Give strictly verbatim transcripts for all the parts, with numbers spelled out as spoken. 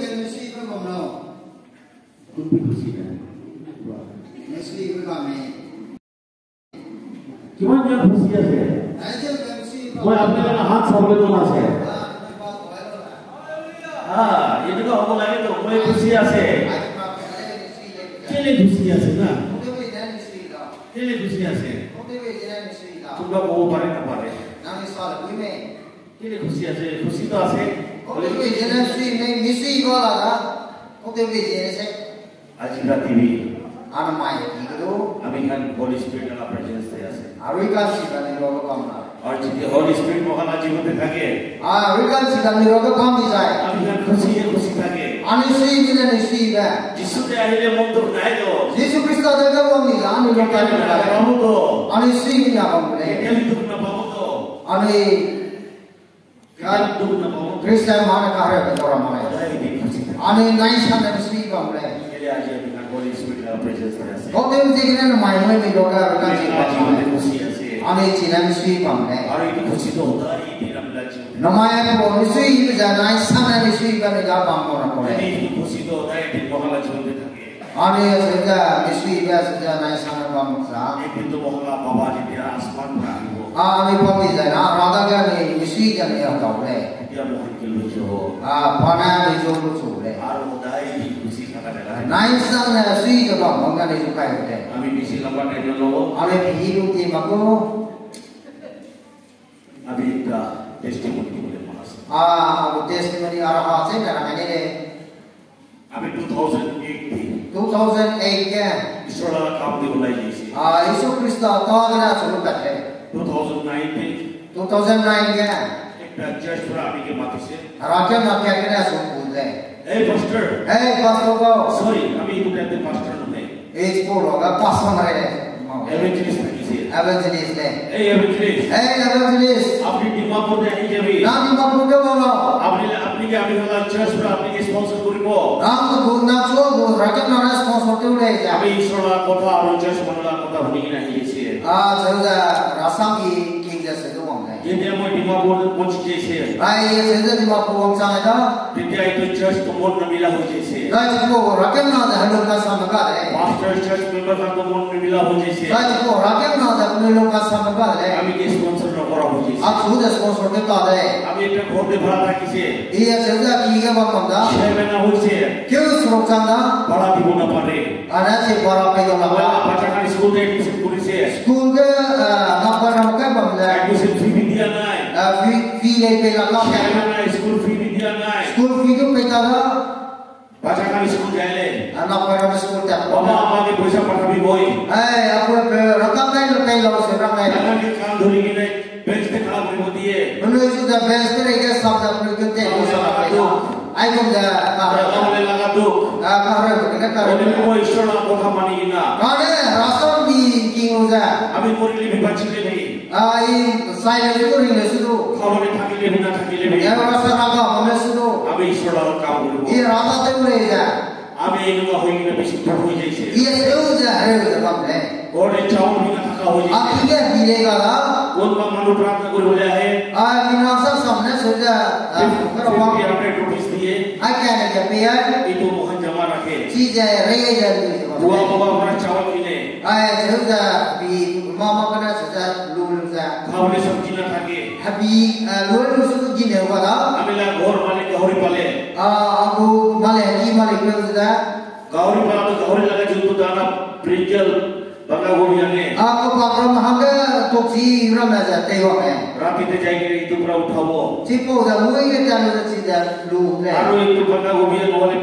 Misi pe bam lau. Kum pe misi ne. Misi pe bam me. Kiman ya misi ya se. Ai je misi pe. Moi apne na hat sa pe tona se. Ah, ye ka ho lage to moi misi ya se. Kele misi ya se na. Kele misi ya se. Kum ka ko pare na pare. Nang ni sa le bui me. Kele khusi ase, khusi ta ase. Kau te bei zene sui mei, misui ba la da. Kau te bei zene se. Aji ka T V. Ana mai ki ke du. Ami khan Holy Spirit ka presence te ase. Arui kan si kan ni ro ka bam la. Aur jiti Holy Spirit mo khan aji mo te thake. Arui kan si kan ni ro ka bam ni sai. Ami khan khusi ye khusi thake. Ani sui ni ne ni sui ba. Jisu te ahile mong tuk nai do. Jisu Krista te ka bam ni da ani ro ka bam ni da. Ani sui ni na bam le. Ani Christian mane kahre pe tora mane. Ani nai san ne sui bam le. Kau te mzi gene na mai mai mi lo ka ka ji bam le. Ani chi ne sui bam le. Na mai po mi sui mi za nai san ne mi sui bam mi ga bam mo na ko le. Ani seuza misui be seuza nai sang bam sa. Ek din to mohla baba ji dia asman pra hi ho. A, ami pam di zai na, rada ga ni misui ga ni a tau le. Dia mohon ke lu jo. A, pa na ni jo lu chu le. Aro dai di kusi kata de lai. Nai sang na sui ga bam hong ga ni ju kai le. Ami bisi lamba de lo. Ami bi lu ti ma ko. Abi ta testimony ko le mas. A, agu testimony ara ha se na ra ne le. Abi two thousand eight di. Two thousand eight ge. Isor la kam di ulai ji si. A, Jisu Krista ta gene achu lu pat le. Two thousand nine di. Two thousand nine ge. Ekta church pra abi ke mati se. Herakiangna kat gene achu ku le. Hey, pastor. Hey, pastor ko. Sorry, ami itu time te pastor no hai. Ei, chipau ruage pastor na re. Evangelist na ki se. Evangelist le. Hey, evangelist. Hey, evangelist. Apni Dimapur de hi ke bi. Na Dimapur ke wang lau. Apni le, apni ke abhi wala church pra apni ke sponsor kuri bo. Nang gu, nang chu gu, raket na na sponsor tew le ja. Abhi Isor la kotha aru church manla kotha huni na hi se. A, cheu ze, rasam ki, king ze se du wang le. Ye dia moi Dimapur pon chi ke se. Ai, ye cheu ze Dimapur wang chang da. Ye dia itu church to mon na mila ho je se. Zai chipau raket na ze hello ka sam ka le. Pastor church member ka to mon na mila ho je se. Zai chipau raket na ze hello ka sam ka le. Ami ke sponsor na kora ho je se. Achu ze sponsor ke ta le. Ami pe khor de bhara ta ki se. Ye cheu ze ki ge bam bam da. Chairman na ho se. Keu srok chang da. Bhara di bo na pare. Ana se bhara pe yo la. Wala bacha ka school de admission kuri se. School ge, ah, na para kai bam le. Admission fee bi dia nai. Ah, fee, fee le pe la ka. Chairman nai, school fee bi dia nai. School fee du pe ta da. Bacha ka school jai le. Ana para school ta. Baba ama ke paisa patha bi boi. Ai, apu pe rakam kai lo kai lo se rakam kai. Ana ke kam dhuri ke nai. Bench te khara kuri bo die. Penui chu ze bench te rei ge sap ze penui ke te ko sa la pe. Ai kum ze ka. Raga le laga du. A, ka re ke ne ka re. Ole mo Isor la kotha mani na. Ka ne rasam bi king ze. Abi kori le bi bachi le bi. A, i sai le su ring le su du. Khara le thaki le bi na thaki le bi. Ya rasa raga mo le su du. Abi Isor la kam kuri bo. I rasa te le ze. Ami nunga hoi na bisi thak hoi jai se. Ye seu ze heu ze bam le. Ghor de chawal bi na thak hoi jai se. Aki ge bi le ga la. Kon ba manu pratna kuri hoi jai he. A, mina sa sam ne seu ze, a, fifty, fifty, hundred rupees diye. A, kya ne kya pe ya. Itu mohan jama rakhe. Chi ze re ze lu ze bam le. Bua bua bua chawal ki ne. A, seu ze bi mama kana seu ze lu lu ze. Khaule sabji na thake. Habi, a, lu lu su ji ne wa da. Ami la ghor malik gahori pale. A, agu male, ki male pe ze da. Gahori pala tu gahori laga ju tu dana brinjal banga gobi ane. A, ko pa ram hangge tokchi ram na za tei wa me. Rati te jai ke itu pra uthabo. Chipau za mui ke ta lu chi za lu le. Aro itu banga gobi ane wale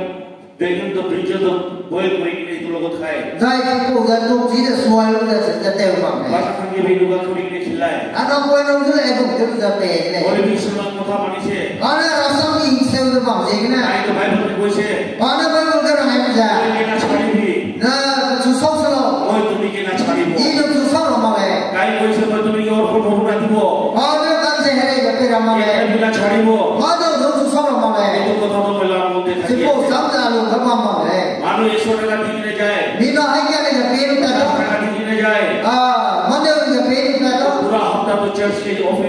begun to brinjal to boil kuri ke itu logo thai. Zai chipau za tokchi za suai lu za za tei wa me. Basa khangge bi lu ga kuri ke Ana koi nang zu le dong te lu ze pe le. Ole bi Isor la kotha mani se. Ana rasam ni seu ze bam ze gene. Ai to Bible te koi se. Ana Bible ge rang ai ze. Oi ke na chari bi. Na chu sau se lo. Oi tumi ke na chari bo. I lu chu sau lo ma le. Kai koi se oi tumi ke or ko mo na ti bo. Ana kan ze here ge pe ra ma le. Ke na chari bo. Ana zu chu sau lo ma le. Oi tu kotha to mo la mo te. Chipau sam ze lu ge bam ma le. Manu Isor la di ne jai. Mina hai ke ne pe lu ta. Isor la di ne jai. A, mane lu ge pe lu ta. Pura hapta to church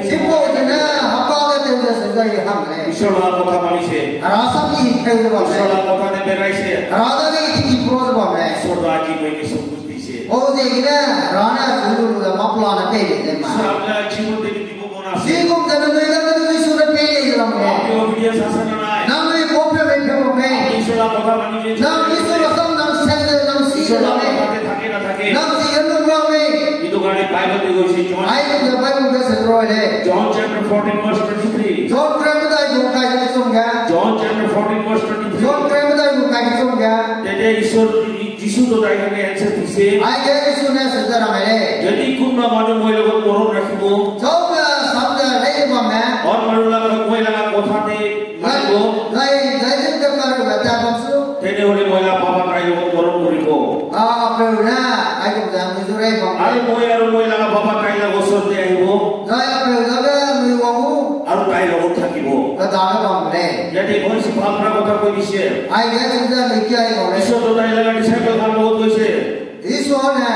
Chipau zene hapa ge tew Sezai hang ne. Ishwar la kotha mani se. Hera sam ni hit kai ze bam ne. Ishwar la kotha ne berai se. Hera dage i ti pro ze bam ne. Ishwar da ki koi ki sum kusti se. O ze gene, hera ne zulu lu da mapla ne pei le ze ma. Ishwar apna jibon te ni dibo mona se. Zigum ze nangnui dage nangnui su ne pei le ze bam ne. Apni obedience asa na nai. Nangnui kope mei pe bam ne. Ishwar la kotha mani se. Nang Ishwar la sam nang sen ze nang si ze bam ne. Ishwar la kotha te thake na thake. Nang si ze nung bam ne. Itu kane Bible te go si John. Ai, Bible te se roi le. John chapter fourteen verse twenty-three. John kre medai gu kai ge chum ge. John chapter fourteen verse twenty-three. John kre medai gu kai ge chum ge. Tede Jisu, Jisu du dai kane answer di se. Aige Jisu ne seze rang ai le. Yadi kumna manu moi lage morom rakibo. Chau ge sam ze rei bam ne. Aur manu lage moi lage kotha te rakibo. Zai, zai, zai zin de karu ge ta bam su. Tene hole moi la papa kai lage morom kuribo. A, apeu ne, ai kum ze mui zu rei bam. Aru moi, aru moi lage papa kai lage sor te aibo. Zai apeu dage mui wang gu. Aru kai lage thakibo. Ka dage bam le. Yadi moi si papa kotha ko di se. Aige chim ze mi kia i bam le. Jisu du dai lage disciple kan lo ko se. Jisu ne.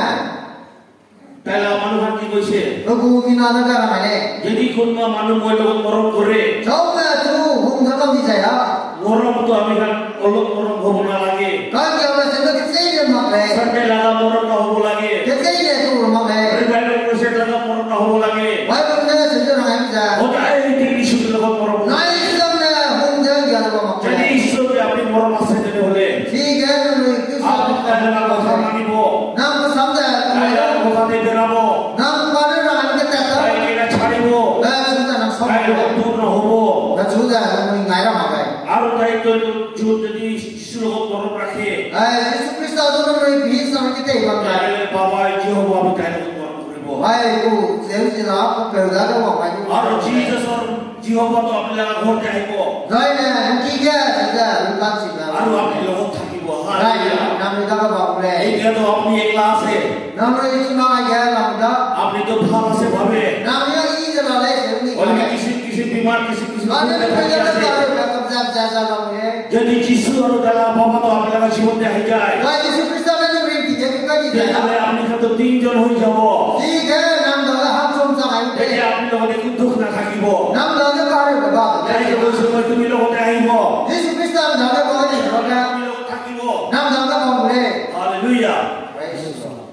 Taila manu han ki koi se. Pe gu mina ne ga rang ai le. Yadi kumna manu moi lage morom kure. Chau me tu hung da bam di zai ha. Morom tu ami kan olok morom hobo na lage. Ka kia me se me kechei le mak le. Sunday lage morom na hobo lage. Kechei le tu mak le. Revival crusade lage morom na hobo lage. Bible ne se ze rang ai mi za. Hota ai ti ni su lage morom. Nai sam ne hung ze ngia le mak le. Jadi Jisu ke apni morom ase de hole. Chige ne lui Apu kai lage kotha nani bo. Nang kesam ze, kai lage kotha te bera bo. Nang pa ne rang ke ta ta. Kai ke na chari bo. Ba chu ta nang sam. Kai lage tur na ho bo. Ba chu ta nang ngai ra ma kai. Aru tai to chu te di Jisu lage morom rakhe. Ai, Jisu Krista du nang rei bi sam ke te bam kai. Kai lage Baba Jehova bi kai lage morom kuri bo. Ai, ku, zeu zina, ku pe da de wa kai. Aru Jesus aru Jehova to apni lage ghor te aibo. Zai ne, nki ge, zai ne, nkan si ne. Aru apni lage thakibo. Zai ne, hallelujah. Nang mi dage bam le. India to apni ek la se. Nang rei chuna ge nang da. Apni to phala se babe. Nang ya i de la le se ni. Aur kisi kisi bimar kisi kisi. Ba ne pe ya da ka le ka kam za za za la le. Jadi Jisu aru dala Baba to apni lage jibon de hai jai. Zai Jisu Krista ne nang ring ki de ka ki de. Jadi apni ka to tin jon hoi jabo. Ji ge nang da le ham chom chang ai. Jadi apni lage de kutuk na thakibo. Nang da le ka re ba. Jadi Jisu Krista tumi lage de aibo. Jisu Krista da le ba ni ba. Apni lage thakibo. Nang da le ba le. Hallelujah. Praise the Lord.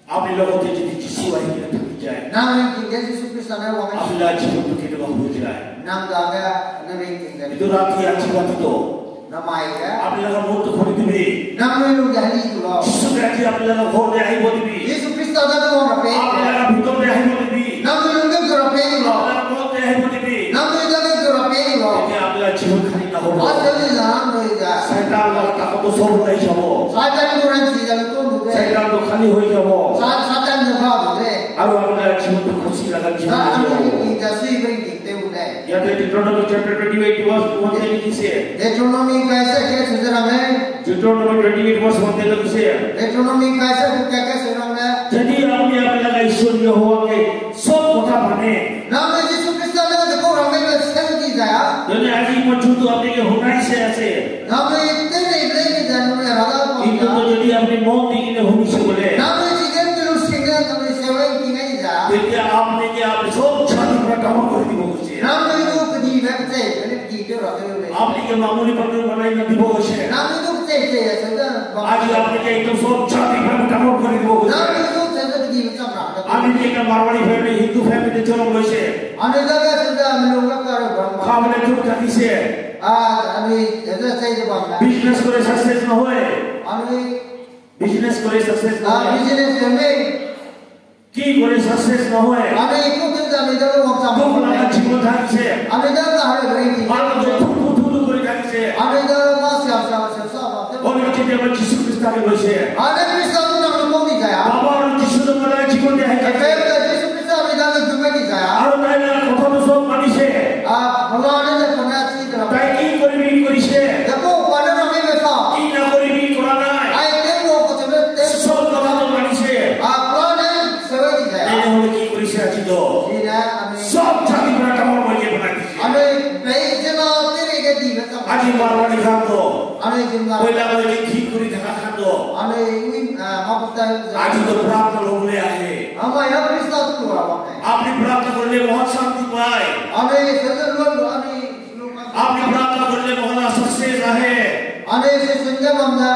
Apni lage te jadi Jisu ai ne thak jai. Nang ringting ge Jisu Krista ne wang. Apni la Jisu tu ke ba hu jai. Nang da ge nang ringting ge. Itu rati achi ba tu to. Namai ge. Apni lage mut tu kholi tu bi. Nang lui lung ge hali tu lo. Jisu Krista apni lage kholi ai bo tu bi. Jisu Krista da ge wang ra pe. Apni lage bhitor de ai bo tu bi. Nang lui lung ge tu ra pe tu lo. Apni lage mut de ai bo tu bi. Nang lui da ge tu ra pe tu lo. Apni la Jisu khali Satan la ta ko so lai jabo. Satan ko ran si jang to lu de. Satan to khali hoi jabo. Sa-, Satan ne ba lu de. Aru apni la jisu to khusi la jisu. Sa-, aru ki ta sui bring ki te u de. Ya te Deuteronomy chapter twenty-eight verse one te ki se. Deuteronomy kai se ke su jera me. Deuteronomy twenty-eight verse one te ki se. Deuteronomy kai se ku ke ke su jera me. Jadi apni apni la Ishwar Yehowa ke sob kotha mane. Nang Jisu Krista ne de ko rang me se di jaya. Done aji mo chu tu apni ke hunai se ase. Namui tene ble ni da namui hera da ko. Itu to jadi apni mon di kine huni se bole. Namui chigen ke lu singe namui sewa ki ngai da. Tete apni ke apni sob chati pra kamar kori dibo se. Namui du kedi be che, kedi be ra ke le. Apni ke mamuli patu banai na dibo se. Namui du che che ya se da. Aji apni ke itu sob chati pra kamar kori dibo se. Namui du che da kedi be cham ra. Apni ke Marwari family, Hindu family te choro lo se. Anui dage sida milung ga kare bam ma. Khamne chuk kati se. A, anui, ede sei de bam ma. Business kore success na hoy. Anui. Business kore success na hoy. A, business kore. Ki kore success na hoy. Anui ku tin da anui dage wang cham. Duk la ka chimo thang se. Anui dage kare bam ma. Anui dage tu, tu, tu, tu kore thang se. Anui dage ma sia, sia, sia, sia, ma. Holy Trinity ba Jisu Krista ke lo se. Ane Krista tu nang lu di jaya. Baba aru Jisu nang la jisu de hai ka. Jisu Krista mi dage tu me di jaya. Aru nai na kotha tu sob mani se. A, bala ne de kona chi de. Tai ki kori mi kori se. Deko kona na mi me sa. Ki na kori mi kora nai. Ai te mo ko te me te. Sob kotha tu mani se. A, bala ne sewa di jaya. Te ne holy ki kori se aji do. Ji na, amen. Sob chati pra kamar mo ye bana di. Anui bei jena tere ge di be cham. Aji Marwari khang to. Anui jena. Koila koi ki thik kuri thaka khang to. Anui ui, ah, ma pata. Aji to pratna lo le ahe. Ama ya Krista tu lo ra ba. আপনি প্রার্থনা করলে মহান শান্তি পায়। Anui seze luan lu anui lu ka. আপনি প্রার্থনা করলে মহান success আহে। Anui se sun ge bam ze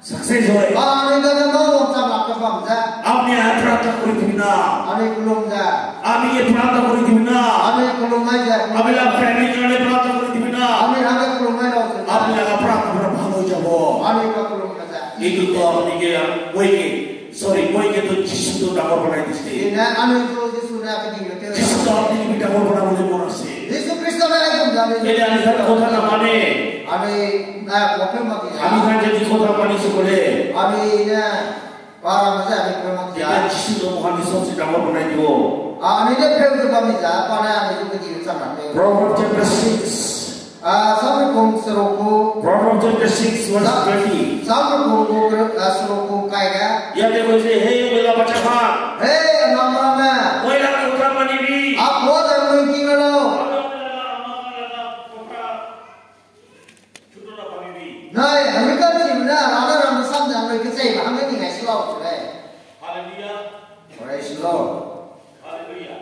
success হয়। Anui da da mau wang chang lak ka bam ze। আপনি প্রার্থনা করে দিবি না। Anui kulum ze। আমি এ প্রার্থনা করে দিবি না। Anui kulum mai ze। আমি লা family কারণে প্রার্থনা করে দিবি না। Anui hangge kulum mai lau ze। আমি লা প্রার্থনা করে ভালো হয়ে যাব। Anui ka kulum ka ze। এই তো আপনি কে, ওই কে, সরি, ওই কে তো যিশু তো ডাঙর বানাই দিছে। Ine anui tu Jisu ne kedi ke te। যিশু তো আপনি কে ডাঙর বানাবো বলে মনে আছে। Jisu Krista ne ai kum ze anui। এলে আমি তার কথা না মানে। Anui, na, kope ma ki। আমি তার যদি কথা মানি সকলে। Anui ne, Para me ze anui pe mak tia। এটা যিশু তো মহান ঈশ্বর সে ডাঙর বানাই দিব। Anui ne peu ze bam mi ze, pa ne anui zu kedi chang mak te. Proverbs chapter six. Ah, Samrekum seruk gu. Proverbs chapter six, verse twenty. Samrekum gu, ah, seruk gu kai ge. ইয়াতে কৈছে, হে বেলা বাচ্চা খা। He, anam ramme. ময়লা কথা মানিবি। Apua ze anui king lau. Nai, hangge ka chim ne, rana ram sam ne, hangge kechei ba, hangge ni ngai si lau, le. Hallelujah. Praise the Lord. Hallelujah.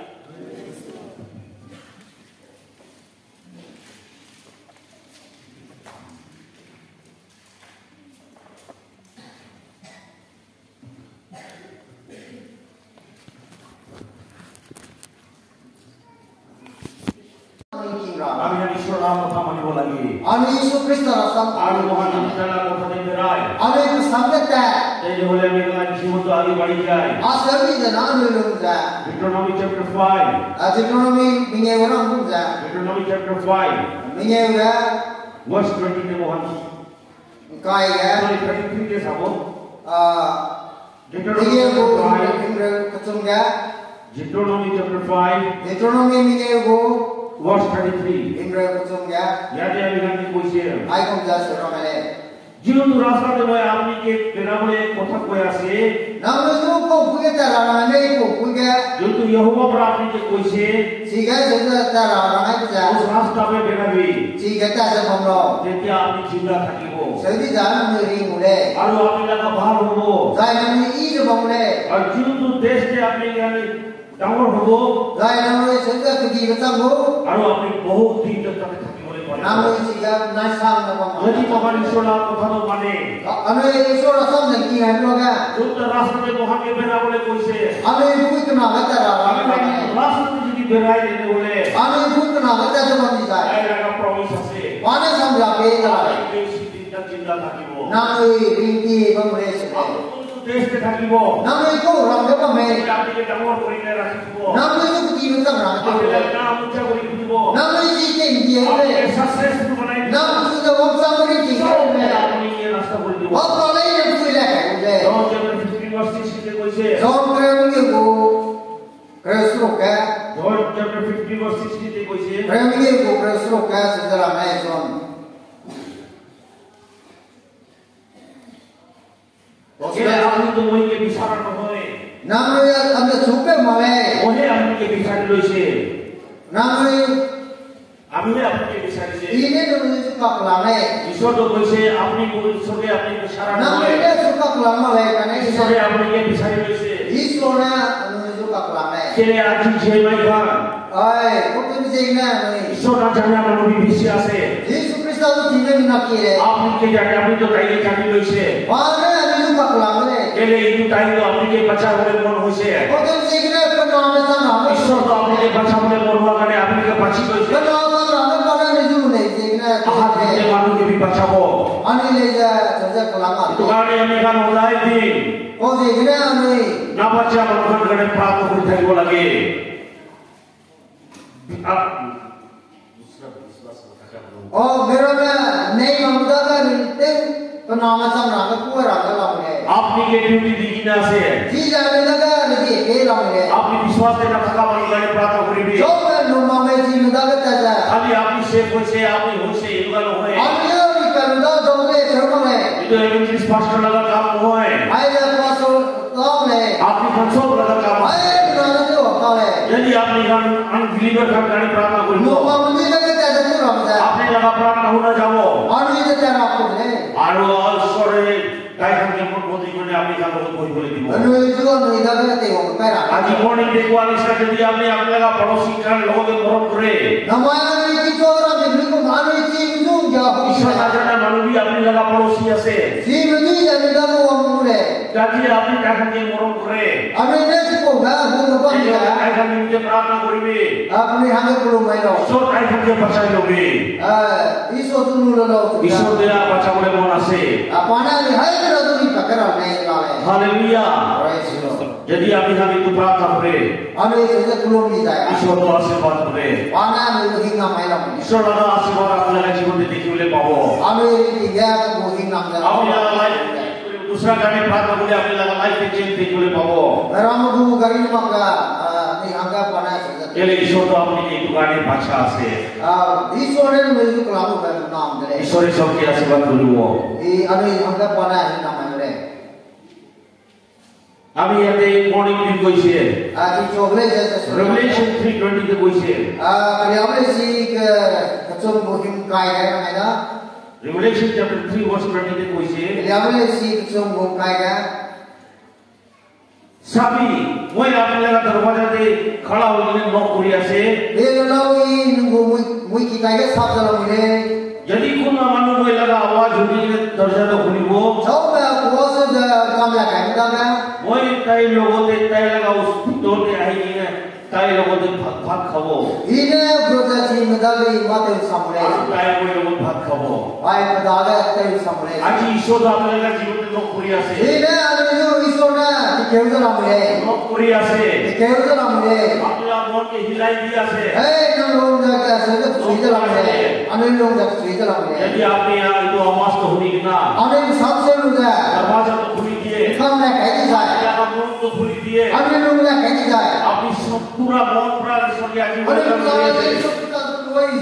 আমি কিংরা। আমি আর ঈশ্বর নাম কথা মানিব লাগি। আমি যীশু খ্রিস্ট রাস্তা। আর মহান আমি তারা কথা দিয়ে বেড়াই। আমি সামনে তে। এই যে বলে আমি এখানে জীবন্ত আগে বাড়ি যাই। Asemi de na nui lung ze. Deuteronomy chapter five. A Deuteronomy mingeu rang lung ze. Deuteronomy chapter five. Mingeu ge. Verse twenty te mohan. Ngkai ge. Sorry, thirty-three te sabo. A, Deuteronomy chapter five. Mingeu gu, himreu kechum ge. Deuteronomy chapter five. Deuteronomy mingeu gu. Verse thirty-three. Himreu kechum ge. Yade ami nang ki kuise. Ai kum ja sura mele. যেহেতু রাস্তাতে হয় আপনি কে বেড়াবলে কথা কয়ে আসে। Nang nui zu kau pui ge ta ra nang ne kau pui ge. যেহেতু ইহোবা আপনাকে কইছে। Chige ze ze ta ra nang ai ze. उस रास्ता पे बेराबे। Chige ta ze bam lau. তেতিয়া আপনি জিন্দা থাকিব। Sedi za nang nui ring gu lei. আৰু আপুনি লগা ভাল হ'ব। Zai nang nui i ze bam lei. আর যেহেতু দেশে আপনি এখানে ডাঙর হ'ব। Zai nang nui sedi kedi ge chang gu. আৰু আপুনি বহুত দিন ধৰি তাতে থাকিবলৈ পাৰিব। Nang nui chige nai sang na bam. যদি মহান ঈশ্বৰৰ কথা মানে। A, anui Isor asam ne ki ngai lo ge. যোনটা রাস্তাতে মহানকে বেড়াবলে কইছে। Anui pui kena ge ta ra ra. আমি রাস্তাতে যদি বেড়াই যেতে হলে। Anui pui kena ge ta ze bam di zai। এই জায়গা promise আছে। Pa ne sam la pe za. বেশি দিন তক জিন্দা থাকিব। Nang nui ring ti bam lei se. দেশে থাকিব। Nang nui kau ram ge bam mei. আপনি কে ডাঙর করে রাখবো। Nang nui zu kedi me chang ra te. আপনি নাম উঁচা করে দিব। Nang nui zi tei ndi e. আপনি কে successful বানাই দিব। Nang zu ze wangchang ri ti. সব में আপনি ये रास्ता করে দিব। Wa pa lei ne pui le kai de. John chapter fifteen verse sixteen তে কইছে। John kereu mingeu gu kereu seruk ge. John chapter fifteen verse sixteen তে কইছে। Kereu mingeu gu kereu seruk ge, se ze ra mei John. ওহে আমি তোমাকে বিচারা নহয়। Nang nui a, am de chu pe ma lei. ওহে আমাকে বিচাৰি লৈছে। Nang nui আমি হে আপোনাকে বিচাৰিছে। I ne nang nui zu kaklang lei. ঈশ্বৰ তো কৈছে, আপুনি মোৰ ঈশ্বৰে আপোনাক বিচাৰা নহয়। Nang nui ne zu kaklang ma lei, kane ঈশ্বৰে আপোনাকে বিচাৰি লৈছে। Isor ne nang nui zu kaklang lei. কেলে আজি যে মাইখন Ai, kau temi ziegene anui. ঈশ্বৰ নাজানে আমাৰ বিবিচি আছে। Jisu Krista zu time mina ki lei. আপুনি কি জানে, আপুনি তো তাইকে জানি লৈছে। Pa ne anui zu kaklang lei. কেলে এইটো তাই তো আপোনাকে বাচ্চা হ'লে মন হৈছে। Kau temi ziegene pe name chang ra. ঈশ্বৰ তো আপোনাকে বাচ্চা হ'লে মন হোৱা কাৰণে আপোনাকে বাচি লৈছে। Pe name chang ra ne pa ne anui zu nei ziegene. আহা, গোটেই মানুহকে বি বাচাব। Anui lei ze, ze, ze kalanga. এইটো কাৰণে আমি এখানে সদায় দিন। Kau ziegene anui. না বাচা মানুহৰ কাৰণে প্ৰাৰ্থনা কৰি থাকিব লাগে। O, miramme, nei mam da ga ni te, pe name chang ra ga ku ra ga lam ge. আপনি কে ডিউটি দিকে না আছে। Chi za ni da ga ni di ke lam ge. আপনি বিশ্বাসে না থাকা মানুষ গানে প্রার্থনা করিবি। Jong me nu ma me chi ni da ga ta za. খালি আপনি সেভ হইছে, আপনি হইছে, এগুলো হয়। Ani yo ni ka nu da jong le chang ma le. এইটো ইভাঞ্জেলিস্ট পাস্টর লাগা কাম নয়। Ai le pastor Tau le. আপনি খান সব লাগা কাম। Ai, na na jo, tau le. যদি আপনি খান আনবিলিভার খান গানে প্রার্থনা করি। Numa muni na ke ta da tu ram za. আপনি লাগা প্রার্থনা হনা যাব। Anu ni ta ra ku le. আরো ঈশ্বরে তাই সঙ্গে মোর বন্ধু জীবনে আপনি কারো বই বলে দিব। Anui zu anui dage teiwang kai ra. আজি morning देखो, अगर यदि आपने अपने लगा पड़ोसी का लोगों के मरम करे। Namai anui kichu ramme nui kum anui chi zu ya hu. ईश्वर ना जाने मालूम भी अपने लगा पड़ोसी ऐसे। Chi me ni ya ni dage wang mu le. Jadi আপনি তাই সঙ্গে মরম করে। Anui ne chipau ga hu me pa ni ga. তাই সঙ্গে মিলে প্রার্থনা করবে। Anui hangge kulu mai lau. সব তাই সঙ্গে বাঁচাই লবে। Ah, Isua tu lu lau lau. ईश्वर दया बचावले মন আছে। Ah, pa ne ni hai ra tu ni pa kera nei la le. Hallelujah। Praise the Lord। यदि আপনি हमें तो प्रार्थना করে। Anui se ze kulu mi zai. ईश्वर तो आशीर्वाद করে। Pa ne ni hingnam mai lau. ईश्वर का आशीर्वाद अपने जीवन में देखने ले पाओ। Anui ri ti ga tu hingnam zai। अपने life दूसरा गाड़ी प्राप्त हो गया, अपने लगा life के change देखने ले पाओ। Ram du gari mak ga, ah, ni hangge pa ne se ze. ये ले ईश्वर तो अपने एक गाड़ी बादशाह से। Ah, Isua ne ni zu kula mu ga nam de le. ईश्वर ये सबके आशीर्वाद बोलूं वो। I anui hangge pa ne hingnam mai le. আমি ইয়াতে morning দিন কৈছে। Ah, ti chok le ze ze. Revelation three twenty তে কৈছে। Ah, Keriame si ke, kechum gu him kai ga na mai da। Revelation chapter three verse twenty তে কৈছে। Keriame si kechum gu him kai ga। Sabi, moi apni laga darwaja te khara hoine nok kuri ase. Be lau i nung gu mui, mui ki kai ga sap da lau le. यदि कुन मानु moi laga आवाज हुनिने दरवाजा खुलिबो। Chau me kuwa se ze kam la kai da me. Moi tai logo te tai laga us भितर te आइने, tai logo te भात, भात खाबो। I ne bro ze chi me da le i mate sam le. Tai moi logo भात खाबो। Ai me da le tai sam le। আজি ईश्वर तो अपने लागा जीवन में nok kuri ase। I ne anui zu Isua ne tikeu ze lam le। nok kuri ase। Tikeu ze lam le। अपने आप मन के हिलाई दिया से। Hei, nang lung ze ka se ze chui ze lam le। Anui lung ze chui ze lam le। यदि आपने यहाँ इतो आवाज तो हुनिने ना। Anui sam se lu ze। दरवाजा तो खुली दिए। Kam ne kai di zai। आपका मन तो खुली दिए। Anui lung ne kai di zai। आपकी सब पूरा मन पूरा ईश्वर के आगे anui lung ze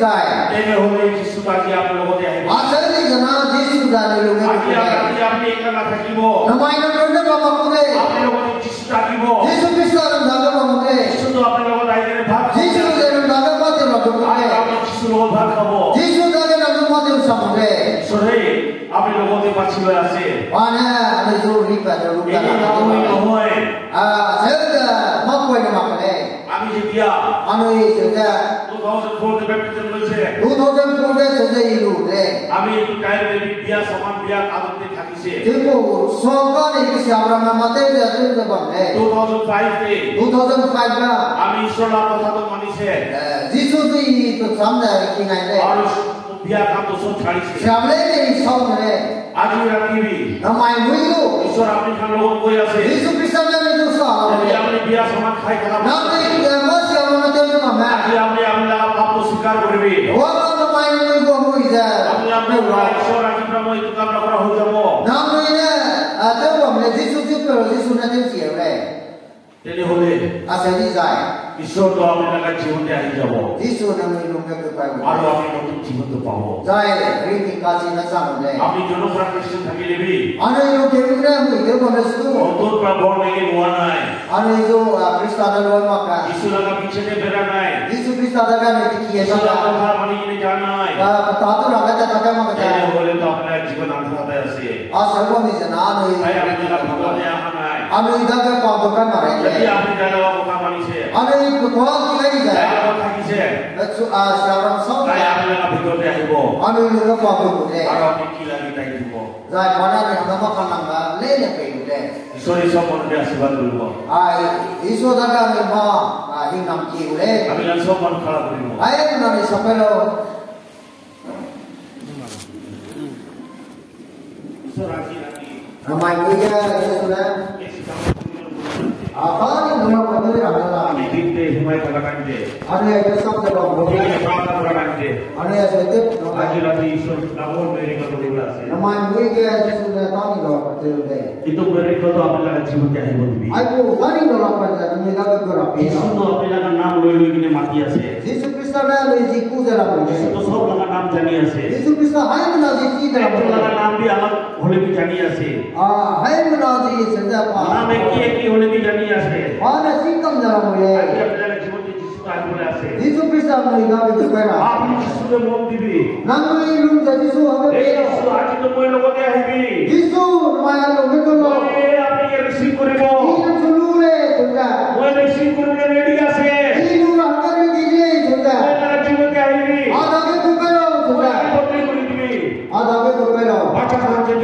zai. तेरे होले यीशु का जी आप लोगों ने है। Acheu di zena Jisu da anui lung ne. आज आपने एक ना था कि वो। Namai nang lung ne ba mak ku de. आप लोगों ने यीशु का जी वो। Jisu Krista nang da ga mak ku de. यीशु तो आप लोगों ने भाग। Jisu ze nang da ga mate mak ku de। आज आप यीशु लोगों भाग खाबो। Jisu da ga nang mate sam de। Sorry, आप लोगों के पास ही वजह से। Pa ne, anui zu ri pa de lu pa. ये ना हुई तो होए। Ah, acheu ze, mak koi ne mak le. আমি যেতিয়া আমি এই যে two thousand four তে baptism লৈছে। Two thousand four তে se ze i lu de. আমি একটু time তে বিয়া সামান বিয়া আদতে থাকিছে। Tepu, so ka ni kisi Abraham mate ze acheu ze bam le. Two thousand five তে। Two thousand five ga। আমি ঈশ্বর কথা তো মানিছে। Eh, Jisu zu i tu sam ze ki ngai le। আর বিয়া কাম তো সব ছাড়িছে। Siam le ni sau ne le। আজি রাতি भी। Namai mui lu। ঈশ্বর আপনি খান লোক কই আছে। Jisu Krista ne ni tu sa. যদি আপনি বিয়া সামান খাই খারাপ। Nang ni, eh, ma siam ne te ma me. আজি আপনি আপনি লাগা পাপ তো স্বীকার করবে। Wa namai mui gu mui ze. আপনি আপনি ঈশ্বর রাজি প্রাময় তো কাম করা হয়ে যাব। Nang ni ne, ah, te wa me Jisu tu pe Jisu ne te chi le. तेरे होले। Acheu di zai। ঈশ্বর তো আপনি লাগা জীবন দে আহি যাব। Jisu nang ni lung ne pe pai. আরো আপনি নতুন জীবন তো পাবো। Zai, ri ni ka chi na sam le. আপনি জনপ্রাণ খ্রিস্টান থাকি লেবি। Anui lu ke lu ne mui ke lu ne stu। নতুন প্রাণ born again हुआ নাই। Anui zu, ah, Krista ne lu mak ka। যিশু লাগা পিছে বেড়া নাই। Jisu Krista da ga ni ki e sa. যিশু লাগা কথা মানি কিনে যা নাই। Ah, ta tu ra ga ta ta ka mak ka। तेरे होले तो अपना जीवन अंधकार में আছে। Acheu bam ni zena anui. তাই আপনি লাগা ভিতরে আহা নাই। Anui da ga pa du kai ma re. যদি আপনি তাই লাগা কথা মানিছে। Anui ku kwa ki kai ni zai. তাই লাগা থাকিছে। Achu, ah, siaram sau. তাই আপনি লাগা ভিতরে আহিব। Anui lu ga pa du ku le. আর আপনি কি লাগি তাই দিব। Zai pa ne ni hangge ma ka nang ga le le pe lu le. ঈশ্বরে সব মানুষকে আশীর্বাদ করব। Ai, Jisu da ga ni ma, ah, hingnam ki lu le. আমি আর সব মানুষ খারাপ করব। Ai, nang ni sa pe lau. Namai mui ge Jisu ne. A, pa ni nung ne pa te ra na la. Anui ke sam te bam bo. Anui a se te. Namai mui ge Jisu ne ta ni la pa te de. Itu miracle to apni laga jibun ke ahibo dibi. Aipu ta ni la pa te ni la ke ra pe. Jisu to apni laga naam lui lui kine mati ase. Jisu Krista ne lui ji ku ze ra pe. Jisu to sob laga naam jani ase. Jisu Krista haimena ji chi ze ra pe. Sob laga naam bhi alag hole bhi jani ase. Ah, haimena ji se ze pa. Naam ek hi ek hi hole bhi jani ase. Pa ne si kam ze ra pe. Aji apni laga jibun ke Jisu ta hole ase. Jisu Krista nui ga be tu kai ra. Apni Jisu ke mom dibi. Nang nui lung ze Jisu hangge pe. Jisu, aji to moi logo te ahibi. Jisu, mai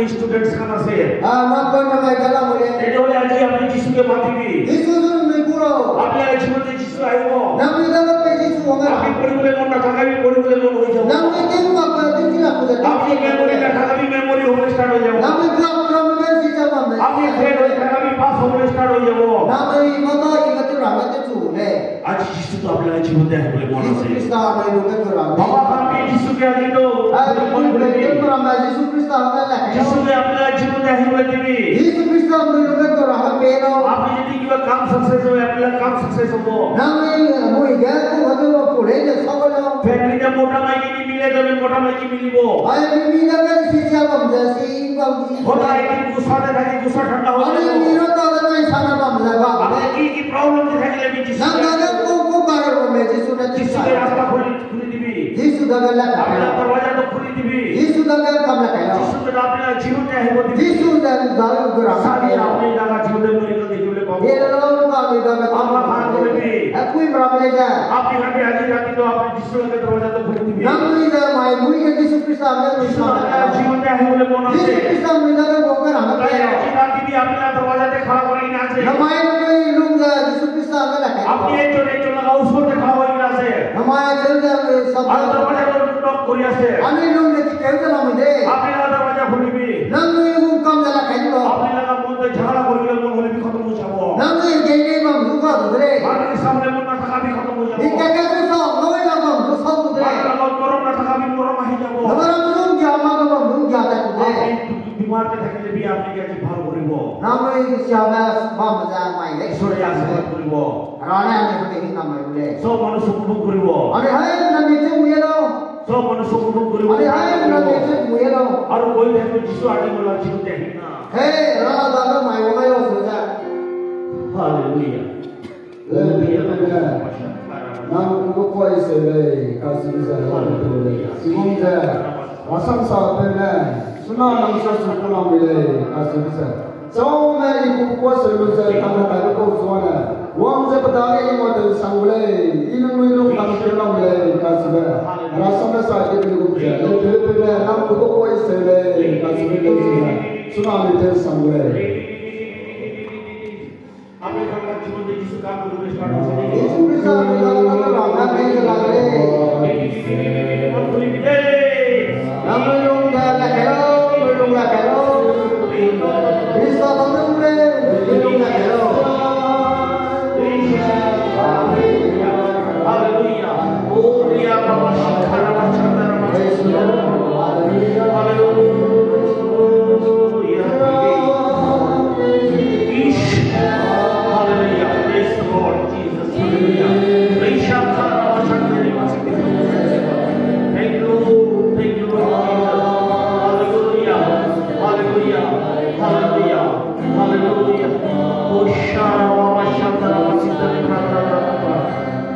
Students kan ase. Ah, nang koi na mai kala mo ye. Teni hole aji apni Jisu ke mati bi. Jisu zu nui kuro. Apni aji mate Jisu aibo. Nang nui da pe Jisu wang. Apni poribule mon na thaka bi poribule mon hoi jabo. Nang nui ting mak pe ting ting aku da. Apni memory na thaka bi memory hole start hoi jabo. Nang nui kura kura memory si jabo me. Apni fail hoi thaka bi pass hole start hoi jabo. Nang nui mata i kati ra kati chu le. Aji Jisu ta apni aji mate hole mon ase. Jisu Krista mai lu ke kura. Baba kami Jisu ke aji do. Ai, mon hole bi. Kura mai Jisu Krista hole le. Jisu ke apni aji mate hole bi. Jisu Krista mai lu ke kura ha pe lo. Apni Iba kam success ho, apni la kam success ho. Nang ni mui ge ku ha de lo ku le de sa ba lo. Family de mota mai ki ni mi le de mota mai ki mi ni bo. Ai mi mi na ge si sia bam de si bam di. Hoda ai ki gusa de, ai ki gusa thanda ho. Ani mi ro ta de mai sa na bam le ba. Ani ki ki problem de, ai ki le bi Jisu. Nang na ge ku ku ka ro me Jisu na Jisu. Jisu ke rasta khuli, khuli di bi. Jisu da ge la ka. Apni la darwaja to khuli di bi. Jisu da ge kam la ka. Jisu ke apni la jisu de hai bo di bi. Jisu da ge da ge ra. Sari apni la ka jisu de miracle Ye lo ka ni da ka. Apni khan ko le bi. Apui mra le ja. Apni khan bi aji rati to apni Jisu ke darwaja to khuli di bi. Nang ni da mai mui ke Jisu Krista le ni Jisu sa. Jisu ke aji mate hai le mon ase. Jisu Krista ni da ke bo ka na. Aji rati bi apni la darwaja de khara kori na ase. Namai ni lung da Jisu Krista le la. Apni ekjon ekjon la usor de khara kori na ase. Namai ni da sa. Apni darwaja to knock kori ase. Ani lung de ki ke da na mi de. Apni la darwaja khuli bi. Nang ni lung kam da la kai lo. Apni la Jhagara kori le mon hole bi khatam ho jabo. Nang ni gene bam du ka du de. Apni samle mon na thaka bi khatam ho jabo. Ni ka ka du sa, nang ni bam du sa du de. Apni la morom na thaka bi morom ahi jabo. Nang ni lung ja ma ka bam lung ja ta du de. Apni bimar ke thaki le bi apni ka ji bhal kori bo. Nang ni sia ma bam ja mai le. Isor ya se kori bo. Rane ani hake hi na mai le. So manu sukubuk kori bo. Ani hai na mi che mu ye lo. So manu sukubuk kori bo. Ani hai na mi che mu ye lo. Aru koi de Jisu ani mo la jiu de hi na. Hey, ra da da mai wang yo su ja. Hallelujah. Hallelujah. Nang ku ko koi se lei, ka su se. Hallelujah. Simon se. Rasam sa pe ne. Suna nang sa su ko lam lei, ka su se. Chau ne i ku ko se lu se, ka na ka ko su ne. Wang ze pe da ge i mo te sang lei, i nang lui lu ka ke lam lei, ka su ne. Rasam sa ke lu se. Le pe pe ne, nang ku ko koi se lei, ka su ne. Suna lu te sang lei. Jisu Krista, Hallelujah. Hallelujah. Hallelujah. Praise the Lord Jesus. Hallelujah. Praise Him. Thank you, Lord. Thank you, Lord Jesus. Hallelujah. Hallelujah. Hallelujah. Hallelujah. Hosanna, Hosanna, Hosanna.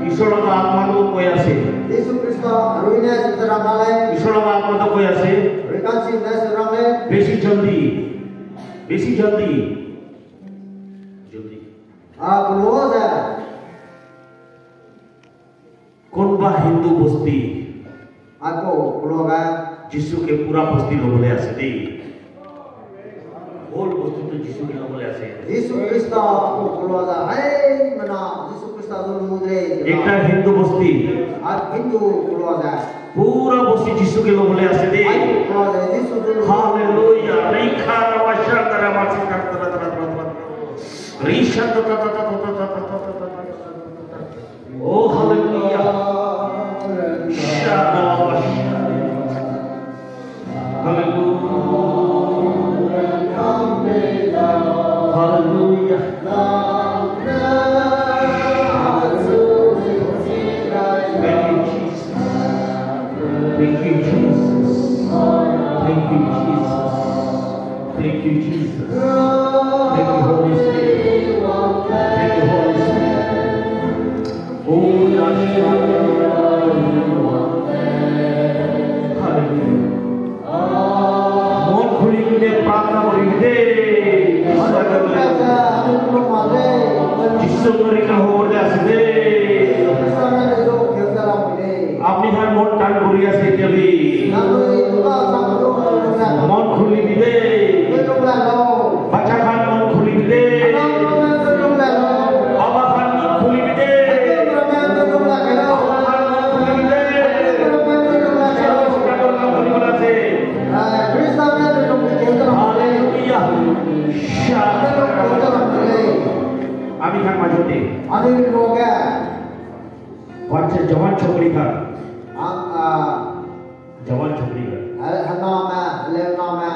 Isor la atma du koi ase. Jisu Krista, ruine sita rang le. Isor la atma du koi ase. Rikansi ne sita rang le. Besi jaldi. Besi jaldi. Jaldi. Ah, kelo ze. Konba Hindu bosti. Ako kelo ga. Jisu ke pura bosti lo bole ase de. Whole bosti to Jisu ke lo bole ase. Jisu Krista ko kelo ga. Hai mana Jisu Krista lo lu de. Ekta Hindu bosti. A Hindu kelo ga. Pura bosti Jisu ke lo bole ase de. Ai kelo ga Jisu lo. Hallelujah. Rikara washa kara masi kara tara tara tara tara. Risha ta ta ta ta ta ta ta ta ta ta ta ta ta. Oh, hallelujah. Shara washa. Hallelujah. Hallelujah. Thank you, Jesus. Thank you, Jesus. Thank you, Jesus. Thank you, Jesus. Thank you, Holy Spirit. Thank you, Holy Spirit. Oh, Yahshua. Hallelujah. Mon khuli ne prarthana kori de. Jisu mari ka hor de ase de. Apni han mon tan kori ase keli. Mon khuli bi de. Kang ma jute. Ani lo ge. Wache jawan chokri ka. Ang, ah, jawan chokri ka. Hel-, hana me, leu na me.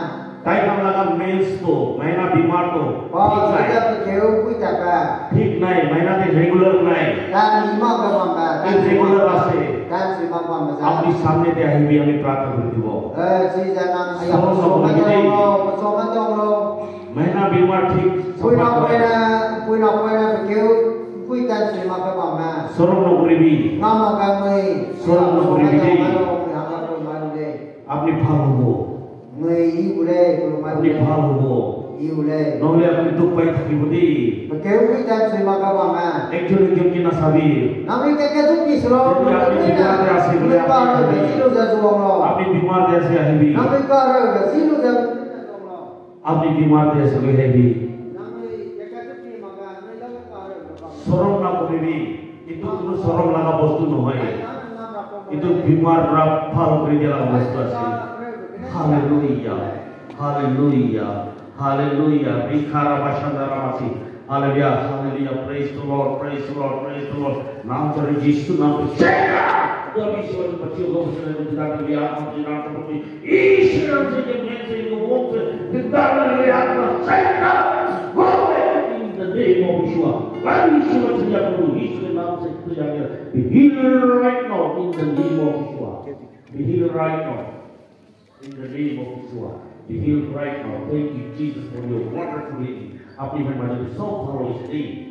Tai kang la ka mens to, mahina bimar to. Ba, thik nai. Sejak ke keu kui ta ka. Thik nai, mahina de regular nai. Ta ni ma ka bam ba, ta ni ma. Irregular ase. Ta ni ma bam ba. Apni samne de ahi bi ami pratna kuri dibo. Eh, sejak nang, aya, so ma jong lo, so ma jong lo. Mahina bimar thik. Puina puina, puina puina pe keu, pui tan sui ma pe bam me. Sorong no guri bi. Ngam ma ka mui. Sorong no guri bi. Apni pha lu bo. Mui i u le, apni pha lu bo. I u le. Nole apni duk pai thaki bo di. Pe keu pui tan sui ma pe bam me. Ekjon ekjon ki na sabi. Nang mi ke ke duk ki suro. Apni bimar de ase. Nang mi ka re, zilu ze zuang lo. Apni bimar de ase ahi bi. Nang mi ka re, zilu ze zuang lo. Apni bimar de ase ahi bi. Sorong na kuri bi, itu tu sorong laga bostu no hai. Itu bimar ra phal kuri dia laga bostu ase. Hallelujah. Hallelujah. Hallelujah. Bikara bashanda ramasi. Hallelujah, hallelujah. Praise the Lord, praise the Lord, praise the Lord. Nang tere Jisu nang tere sheka. Dua bi sheka, pati lo sheka, kita dia, kita. Israel se ke men se ke wong se, kita na le ya na sheka. Go away in the name of Yeshua. Bani Yeshua se ya ko, Yeshua nang se ya. Be healed right now in the name of Yeshua. Be healed right now. In the name of Yeshua, be healed right now. Thank you, Jesus, for your wonderful healing. Apni hand maje pe sop phalo ise di.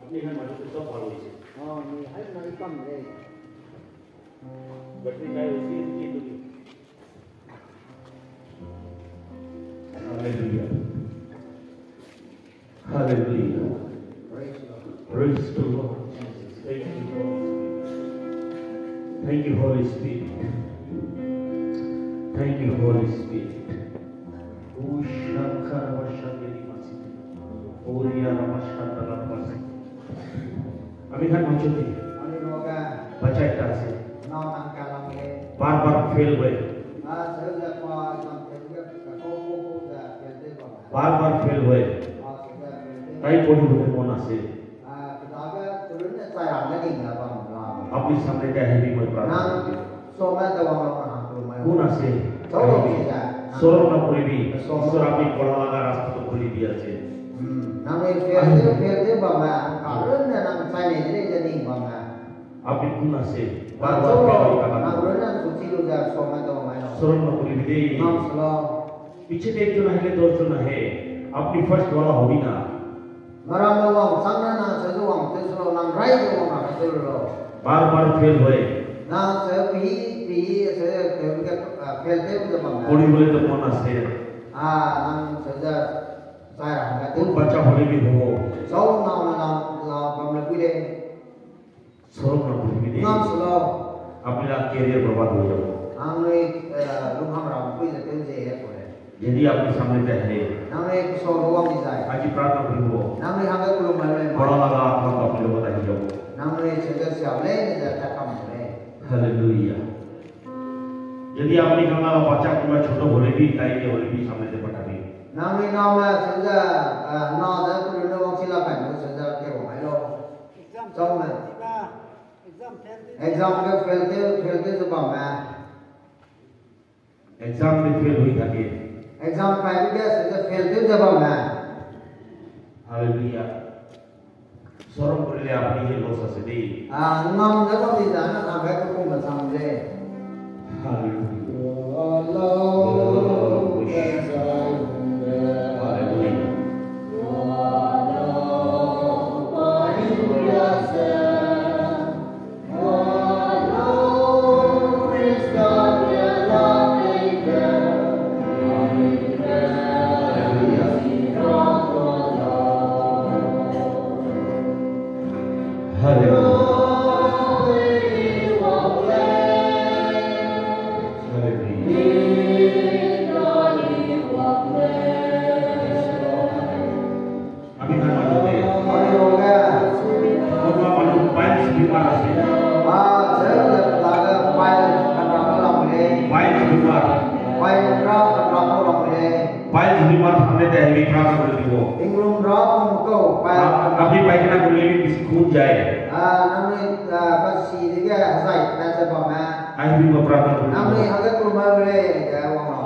Apni hand maje pe sop phalo ise. Ah, ni hai na ikam le. Battery kai ise di tu ni. Hallelujah. Hallelujah. Praise the Lord. Praise the Lord Jesus. Thank you, Holy Spirit. Thank you, Holy Spirit. Thank you, Holy Spirit. Ushakaramashandelimasiti. Oriaramashandarabasi. Ami khan machoti. Ami roga. Bachai ta se. Nau tang kalam le. Bar bar fail bai. Ah, sir, ja pa exam fail ga, ka ko ko ko ja fail de ba. Bar bar fail bai. Ah, sir, ja fail de. Tai poli bute mona se. Ah, kitabe turun ne chai ram ne ding na ba mo la. Apni samne ka heavy moi pra. Nang Soma da wang lo na hang tu mai. Kuna se. Chau lo si da. Sorong na puri bi. Sorong. Isor apni kola laga rasta to puri bi ase. Hmm. Nang e fail de, fail de ba ma. Karun ne nang chai ne de de ding ba ma. Apni kuna se. Bar bar fail bai ka. Nang run nang su chi lu da soma da wang mai lo. Sorong na puri bi de. Nang slo. Piche de tu na hele do tu na he. Apni first wala hobi na. Maram le wang, sang na nang se zu wang, tew se lo, nang rai ze wang, nang tew lo. Bar bar fail bai. Nang se pi, pi, se, tew ke, ah, fail tew ze bam. Poli bole te mona se. Ah, nang se ze, sai ra, nang tew. Kun bacha bole bi ho. Sau nang, nang, nang, bam le pui le. Sorong na puri bi de. Ngam se lo. Apni la career बर्बाद हो जाओ. Nang le, eh, lung ham ram pui ze tew ze he ko le. यदि आपके सामने पहले Nang le kusau lo wang di zai. आज की प्रार्थना करूंगा। Nang le hang ke kulum mai le. बड़ा लगा आपका अपने लोगों को बताइए। Nang le cheze siam le, ni ze ta kam le. Hallelujah. यदि आपने कहा बच्चा को मैं छोटा होले भी, टाइम के होले भी सामने से पटा भी। Nang le nang le cheze, eh, na ze kulum lo wang chi la kai mo cheze ke wang mai lo. Exam fail tew, exam fail tew ze bam me. Exam de fail hui ta ke. Exam kai de ge se ze fail tew ze bam me. Hallelujah. Sorong puri le apni he lo sa se di. Ah, ngam ze bam di za na, na gai ku kum ba sang ze. Hallelujah. Hallelujah. Hallelujah. Heavy प्रार्थना कर दीजिए। Inglum ra pum kau pai. आप, आप भी पाइखाना को लेने किसी खून जाए। Ah, nang ni, ah, kasi dige hazai na ze bam me. Heavy में प्रार्थना कर दीजिए। Nang ni hage kulmai le, ga wang lo.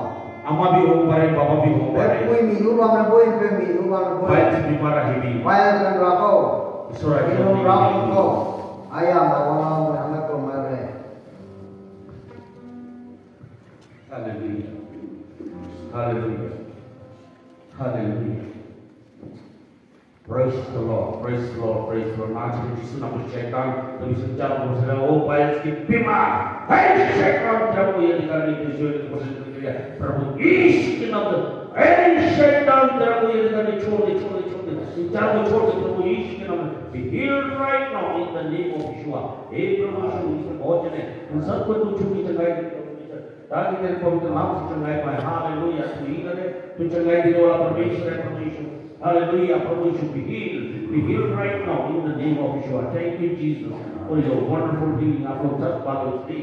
अम्मा भी हो पा रहे, पापा भी हो पा रहे। Pui mi lu bam le bui, pui mi lu bam le bui. Piles बीमार heavy। Piles kan ra kau. ईश्वर आशीर्वाद Inglum ra pum kau. Aya ma wang lo, hage kulmai le. Hallelujah. Hallelujah. Hallelujah. Praise the Lord. Praise the Lord. Praise the Lord. नाम से यीशु नाम से शैतान, तभी से चारों ओर से ओ पाइल्स की बीमार, हे शैतान, तेरा कोई अधिकार नहीं, तेरे को पसंद नहीं किया। प्रभु यीशु के नाम से, हे शैतान, तेरा कोई अधिकार नहीं, छोड़ दे, छोड़ दे, छोड़ दे। इन चारों को छोड़ दे, प्रभु यीशु के नाम से। Be healed right now in the name of Yeshua. हे प्रभु यीशु, इसमें बहुत जने, इन सबको तू छू के चंगाई दे, प्रभु यीशु। ताकि तेरे पवित्र नाम से चंगाई पाए। हालेलुया। तू ही करे, तू चंगाई देने वाला परमेश्वर है, प्रभु यीशु। हालेलुया, प्रभु यीशु, be healed, be healed right now in the name of Yeshua. Thank you, Jesus, for your wonderful healing. आप लोग सब बात उठती।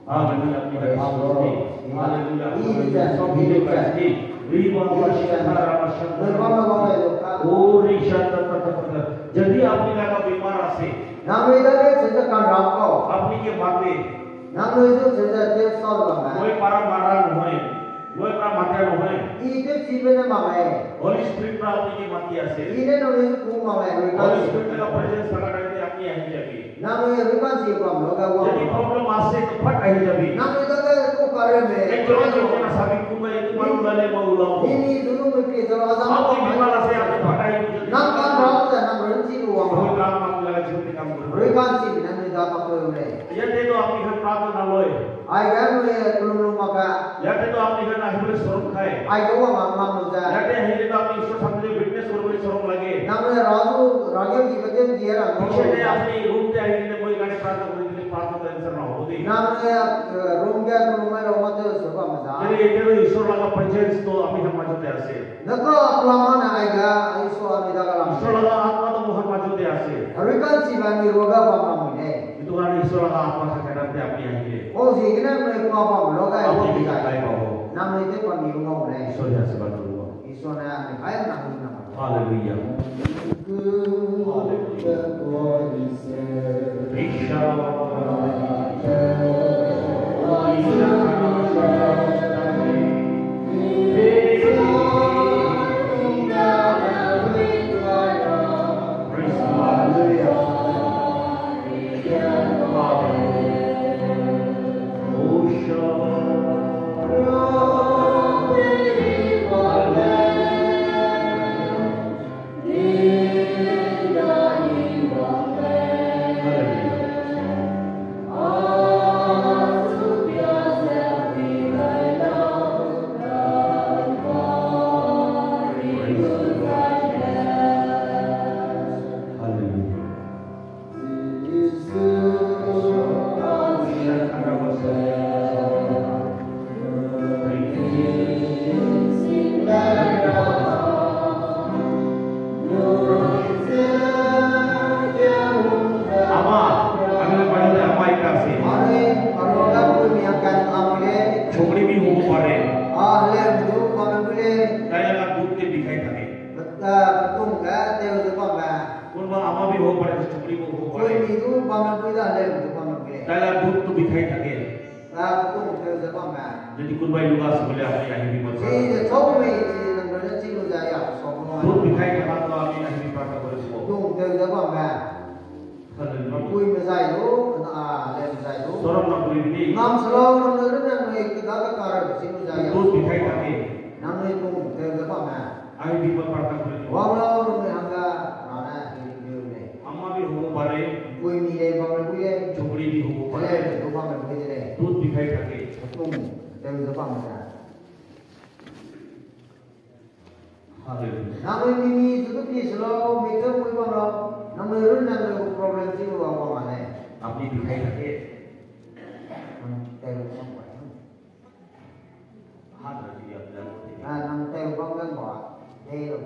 हालेलुया, आपकी बात उठती। हालेलुया, सब healing करती। रीवा मशंदा रामा शंदा। ओ रिशा ता ता ता ता। यदि आपकी लगा बीमार आसे, Nang lui dage cheze kan ram kau. Apni ke mate. Nang lui du cheze te sau bam me. Moi para mara nu hai. Moi para mate nu hai. I te chibe ne mak me. Holy Spirit para apni ke mate ase. I ne nang lui du ku mak me, rui kan Holy Spirit ka presence thaka dai te apni ahi jabi. Nang lui rui kan chi bam lo ga wa. Jadi problem ase to phat ahi jabi. Nang lui dage ku kare me. Ek jora jo ke na sabi ku me, tu malu la le malu la. Ni ni du lu me pi jora azam. Apni bimar ase, apni phat ahi jabi. Nang kan ram ze nang run chi lu wa. Moi ram mak la. Rui kan chi nang ni da mak lu lei. Yate to apni khan prarthana loi. Ai ga nui kulum lu mak ka. Yate to apni khan ahi bule sorum khai. Ai ga wa mak mak lu ze. Yate ahi le to apni Ishwar samne witness kor bule sorum lage. Nang le ra zu, ra ge ki bete di ra. Piche ne apni room te ahi le moi kane prarthana kori le prarthana answer na ho di. Nang le, eh, room ge kulum mai lo ma te so ba ma za. Yate, yate to Ishwar laga presence to apni khan ma jo te ase. Naka plan ne ai ga, Isua ni da ga lam. Isua laga atma to mo khan ma jo te ase. Rui kan chi ba ni ro ga bam ram ne. Itu kan Isua laga atma sa kaidan te apni ahi le. O zi gene me pa bam lo ga. Apni bi kai ba ho. Nang ni te pa ni ro ne. Isua ya se ba tu ba. Isua ne ai nang ni na. Hallelujah. Hallelujah. Ama, ami na pai de ama ika se. Are, aro da pui mi akan amule. Chokri bi ho pare. Ah, le, du pame bule. Kaya ka dut te bikhai thake. Bata, batung ga, teu ze pame. Kunba ama bi ho pare, chokri bi ho pare. Pui mi du pame bule, le, du pame bule. Kaya dut tu bikhai thake. Kum teu ze bam me. Jadi kunbai luga sebele apni ahi bi mak. Chi ze chau mei, chi ze nang rui ne chi lu ze ya, so mo. Dut bikhai ka na to apni ahi bi prarthana kore se. Kum teu ze bam me. Hallelujah. Pui me zai lu, na le me zai lu. Soram na pui bi. Ngam selo nang rui ne nang rui ke da ka kar chi lu ze ya. Dut bikhai ka ni. Nang rui kum teu ze bam me. Ahi bi prarthana kore se. Wang lo nang rui hangga, na ne, ni ni ne. Ama bi ho pare. Pui mi le bam me pui le. Chokri bi ho pare. Kale, du bam me pui le. Dut bikhai thake. Kum teu ze bam me. Hallelujah. Nang rui mi mi zu tu pi selo, mi tu pui bam lo. Nang rui run nang rui problem chi lu wa bam ma le. Apni bikhai thake. Nang teu bam me. Ah, nang teu bam gan ba, dei lo.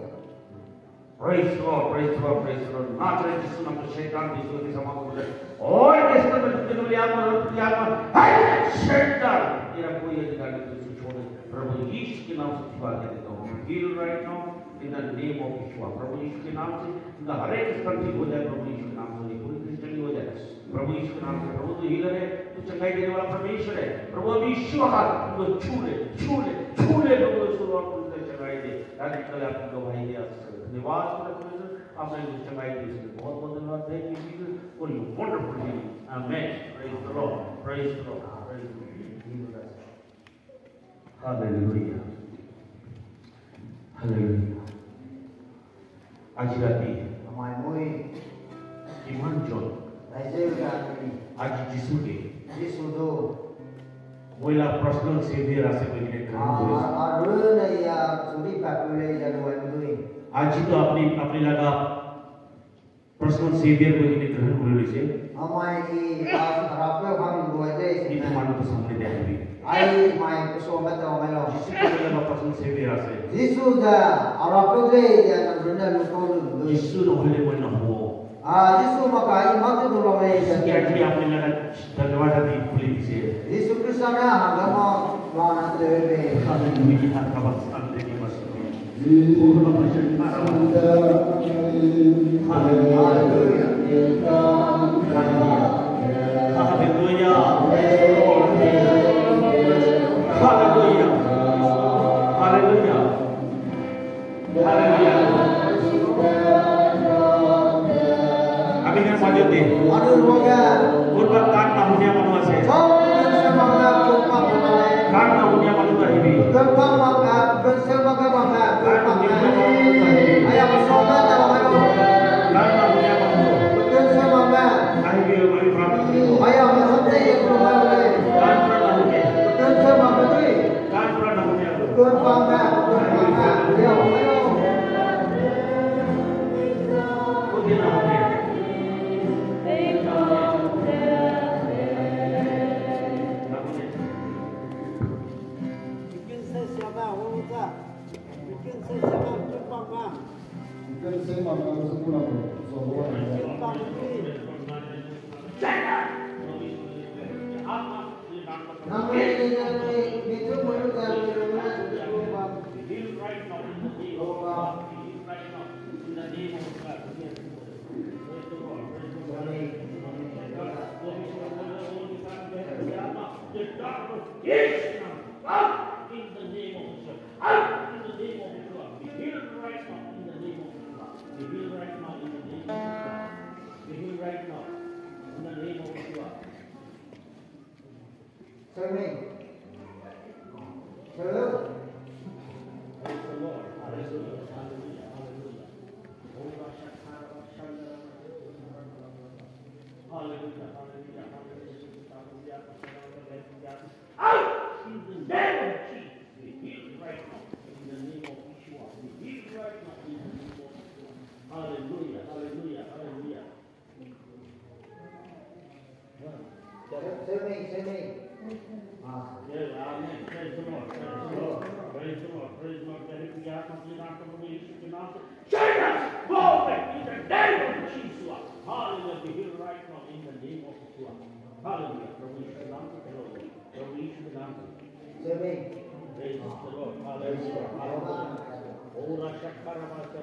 Praise the Lord, praise the Lord, praise the Lord. Nazareth Jisu nang ke Satan Jisu ke sama ko. Oi, Krista me tu liang ma, liang ma. Hai, Satan, tera koi adhikar nahi, tu chhod de. Prabhu यीशु के नाम से छुड़ा के देता हूँ। Heal right now in the name of Yeshua। प्रभु यीशु के नाम से इनका हर एक स्तर ठीक हो जाए। प्रभु यीशु के नाम से ये पूरी तरह से चंगी हो जाए। प्रभु यीशु के नाम से, प्रभु तू healer है, तू चंगाई देने वाला परमेश्वर है। प्रभु अब यीशु का हाथ उनको छू ले, छू ले, छू ले। प्रभु यीशु, और पूरी तरह चंगाई दे। आज निकल आपकी गवाही दे, आज से धन्यवाद। आपने जो चंगाई दी, इसके लिए बहुत बहुत धन्यवाद। Thank you Jesus for your wonderful healing। Amen। Praise the Lord। Praise the Lord। Praise the Lord। Hallelujah। Hallelujah। Aji rati, amai mui, kiman jon, raizeu rati, aji Jisu ke, Jisu du, moila personal savior ase bagi ne khan, a, arune ya zuri papule ya luai mui. Aji to apni, apni laga personal savior bagi ne khan bulu se. Amai i, a, rapeu hang luai de. Ni pe man pe samne de bi. Ai mai pe so ma ta ma lo. Jisu ke laga personal savior ase. Jisu da, arapeu de ya na rune lu ko lu. Jisu no hele mo na ho. A, Jisu maka i mak te du lau lei. Jisu ke aji apni laga धन्यवाद दी खुली से। Jisu Krista ne hangge ma lana te lei. Hallelujah, kabas ante ni mas. Hallelujah. Hallelujah. Hallelujah. Hallelujah. Hallelujah. Amen. Majute. Anu ruage. Kurba kan na hunia manu ase. Kan na hunia manu ta hibi. Kan na hunia manu ta hibi. Kan na hunia manu. Ahibi, ahibi, ahibi. Kan na hunia. Kan pra na hunia. Out in the name of Jesus. Out in the name of Yeshua. Be healed right now in the name of Yeshua. Be healed right now in the name of Yeshua. Be healed right now in the name of Yeshua. Amen. Hello. Praise the Lord. Hallelujah. Hallelujah. Hallelujah. Hallelujah. Hallelujah. Hallelujah. Out in the name of Jesus. Be healed right now. In the name of Yeshua. Be healed right now. In the name of Yeshua. Hallelujah. Hallelujah. Hallelujah. Same, same. Ah. Yeah, amen. Praise the Lord. Praise the Lord. Praise the Lord. Praise the Lord. Shut up! Go away in the name of Jesus. Hallelujah. Be healed right now in the name of Yeshua. Hallelujah. Praise the Lord. Praise the Lord. Praise the Lord. Hallelujah. Hallelujah. Ora shakara basa.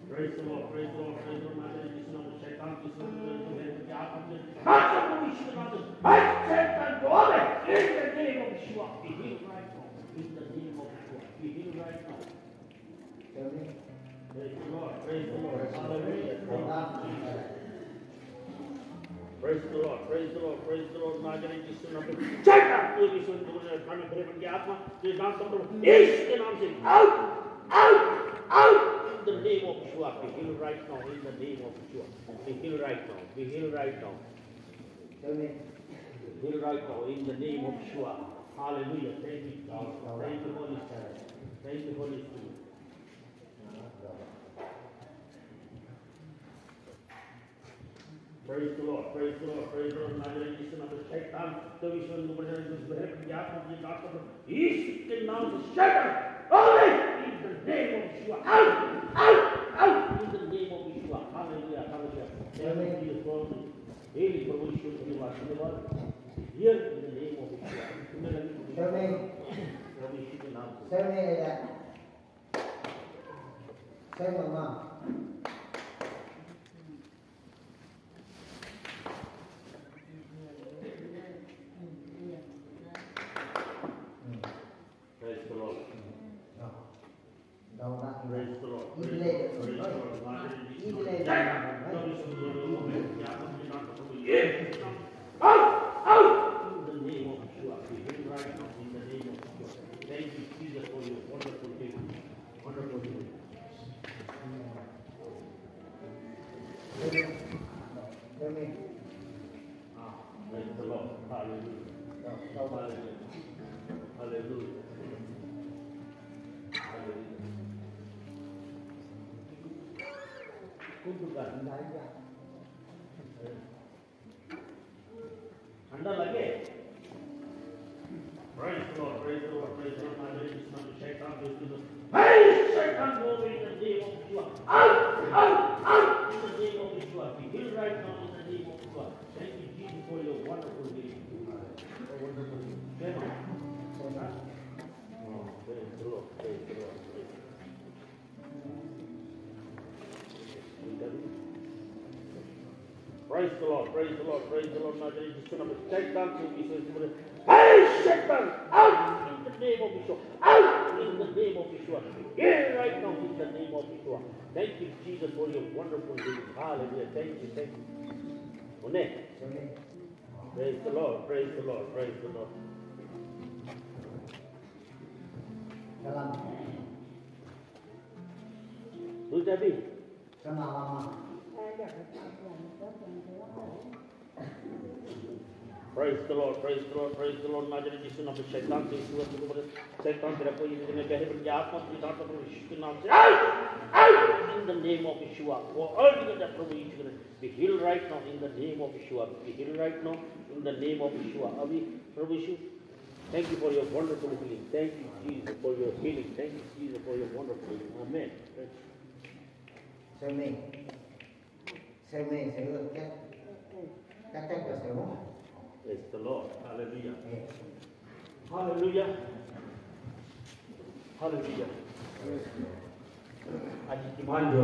Praise the Lord, praise the Lord, praise the Lord. Mother, Jesus, Lord, Satan, Jesus, Lord, Satan, Jesus, Lord, Satan, go away. In the name of Yeshua, be healed right now. In the name of Yeshua, be healed right now. Praise the Lord, praise the Lord. Hallelujah. Praise the Lord, praise the Lord, praise the Lord. Nazareth Jisu na pe. Satan, tu Jisu tu na kami bere bagi atma, tu na samro. Yesu ke naam se, out, out, out. In the name of Yeshua, be healed right now. In the name of Yeshua, be healed right now. Be healed right now. Be healed right now. In the name of Yeshua. Hallelujah. Thank you, God. Thank you, Holy Spirit. Thank you, Holy Spirit. Praise the Lord, praise the Lord, praise the Lord. Nazareth Jisu na pe Satan, tu Jisu na pe Satan, Jisu na pe Satan, Jisu ke naam se Satan, away in the name of Yeshua. Out, out, out in the name of Yeshua. Hallelujah, hallelujah. Thank you, Jesus. Healing, Prabhu Yeshu, heal us, deliver us. Heal in the name of Yeshua. Amen. Prabhu Yeshu ke naam se. Amen. Amen. Praise the Lord. Praise the Lord. Praise the Lord. Praise the Lord. Out! Out! In the name of Yeshua, we heal right now in the name of Yeshua. Thank you, Jesus, for your wonderful healing. Wonderful healing. Amen. Amen. Ah, praise the Lord. Hallelujah. Hallelujah. Hallelujah. Hallelujah. Handa lage. Praise the Lord, praise the Lord, praise the Lord. My name is not Shaitan, this is the, hey, Shaitan, go away in the name of Yeshua. Out, out, out in the name of Yeshua. Be healed right now in the name of Yeshua. Thank you, Jesus, for your wonderful healing. Your wonderful healing. Shema. Shema. Oh, praise the Lord, praise the Lord, praise the Lord. Praise the Lord, praise the Lord, praise the Lord. Nazareth, Yeshua, name of Satan, to Jesus, hey, Satan, out in the name of Yeshua, out in the name of Yeshua. Here right now in the name of Yeshua. Thank you, Jesus, for your wonderful healing. Hallelujah. Thank you, thank you. Amen. Praise the Lord, praise the Lord, praise the Lord. Salam. Lu Jabi. Salam. Praise the Lord, praise the Lord, praise the Lord. Nazareth Yeshua name of Satan, Yeshua name of Satan, तेरा कोई नहीं, मैं कहे बन गया आत्मा, अपनी आत्मा को यीशु के नाम से, out, out, in the name of Yeshua. वो और भी कर जा प्रभु यीशु के नाम। Be healed right now in the name of Yeshua. Be healed right now in the name of Yeshua. अभी प्रभु यीशु, thank you for your wonderful healing. Thank you, Jesus, for your healing. Thank you, Jesus, for your wonderful healing. Amen. Same. Same, same. Praise the Lord. Hallelujah. Hallelujah. Hallelujah. Aji ki man jo.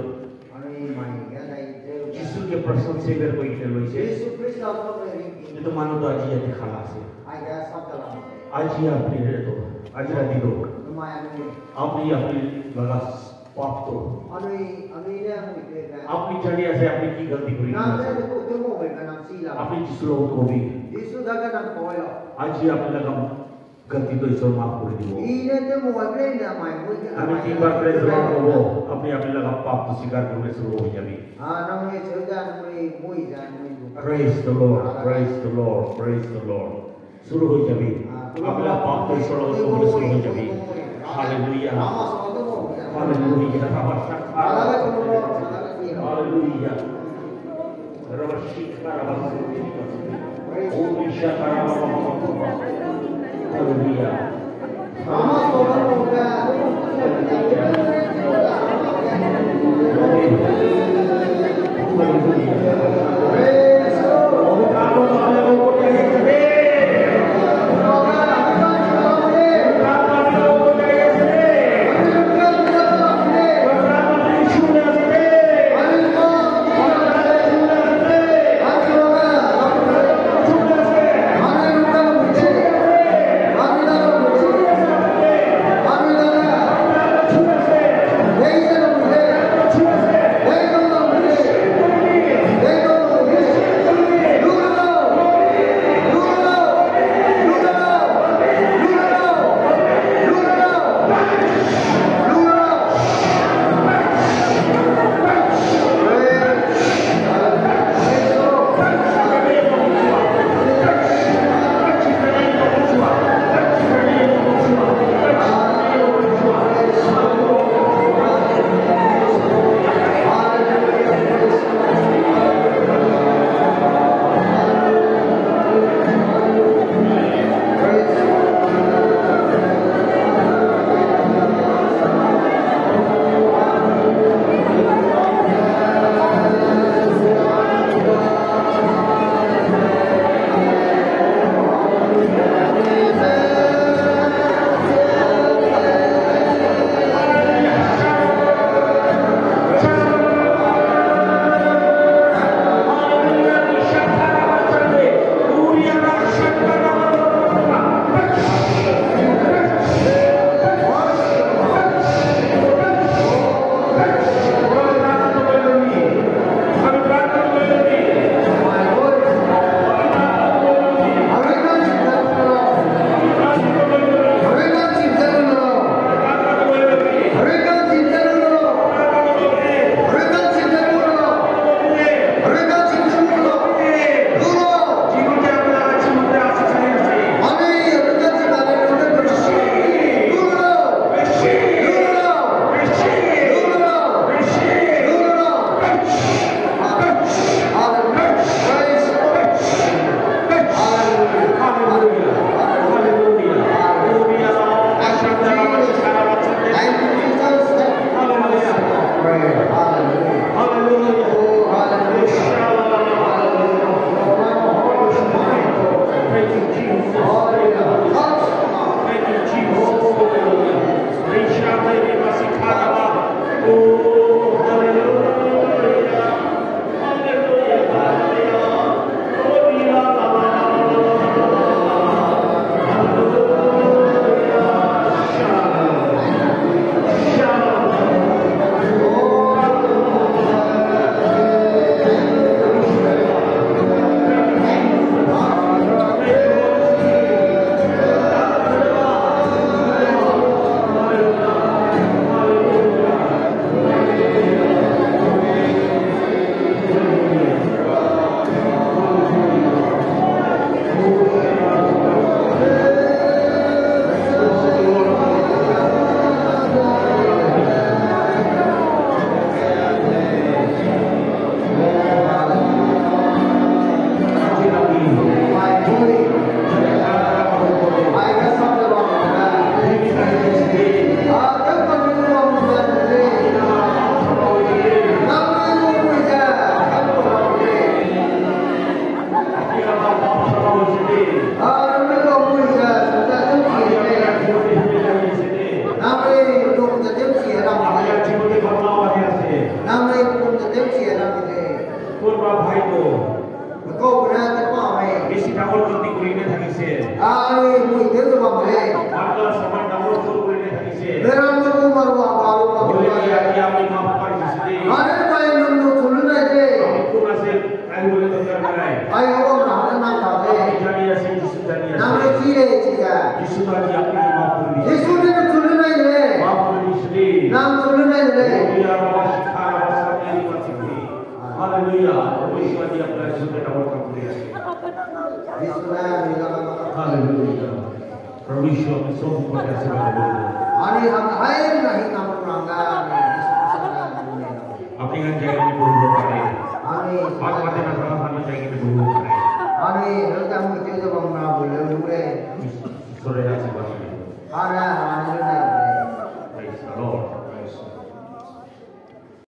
Jisu ke personal savior ko ite loi se. Jisu Krista ko ring. Ito manu to aji ya dikhala se. Aji ya apni re to. Aji ra di do. Apni apni laga pap to. Apni chariya se apni ki galti kuri. Apni Jisu lo ko bi. Aji apni laga galti to Isor maaf kuri dibo. Apni ki bar praise Lord ko bo. Apni apni laga pap to sikar kuri Isor lo ya bi. Praise the Lord, praise the Lord, praise the Lord. Suru hui jabi. Apela pap to suru hui jabi. Hallelujah. Hallelujah. Hallelujah. Hallelujah. Kau ne te pa me. Isi dangor koti kuri ne thagi se. Ani mui te ze bam le. Marka saman dangor koti kuri ne thagi se. Meram ne bu maru maru maru. Ole ya ya mi ma pa ni se. Ani pai nung du chulu nai de. Ami kuna se, ai ole to kar nai. Ai o na na na ta de. Ami jani ya se, Jisu jani ya se. Nang le chi le chi ga. Jisu na ya mi ma pa ni. Jisu ne chulu nai de. Ma pa ni se. Nang chulu nai de. Ole ya ma shi ka ma sa ni ma chi. Haleluya. Permisi dia pula Jisu ke nama kamu dia. Haleluya. Permisi so buka dia se. Ani hang hai na hi na puranga. Apni ngan jai ni bulu pare. Ani. Bat bat na sama sama jai ni bulu pare. Ani, hal jam ni jai jam na bulu re. Sore ya se ba. Ara.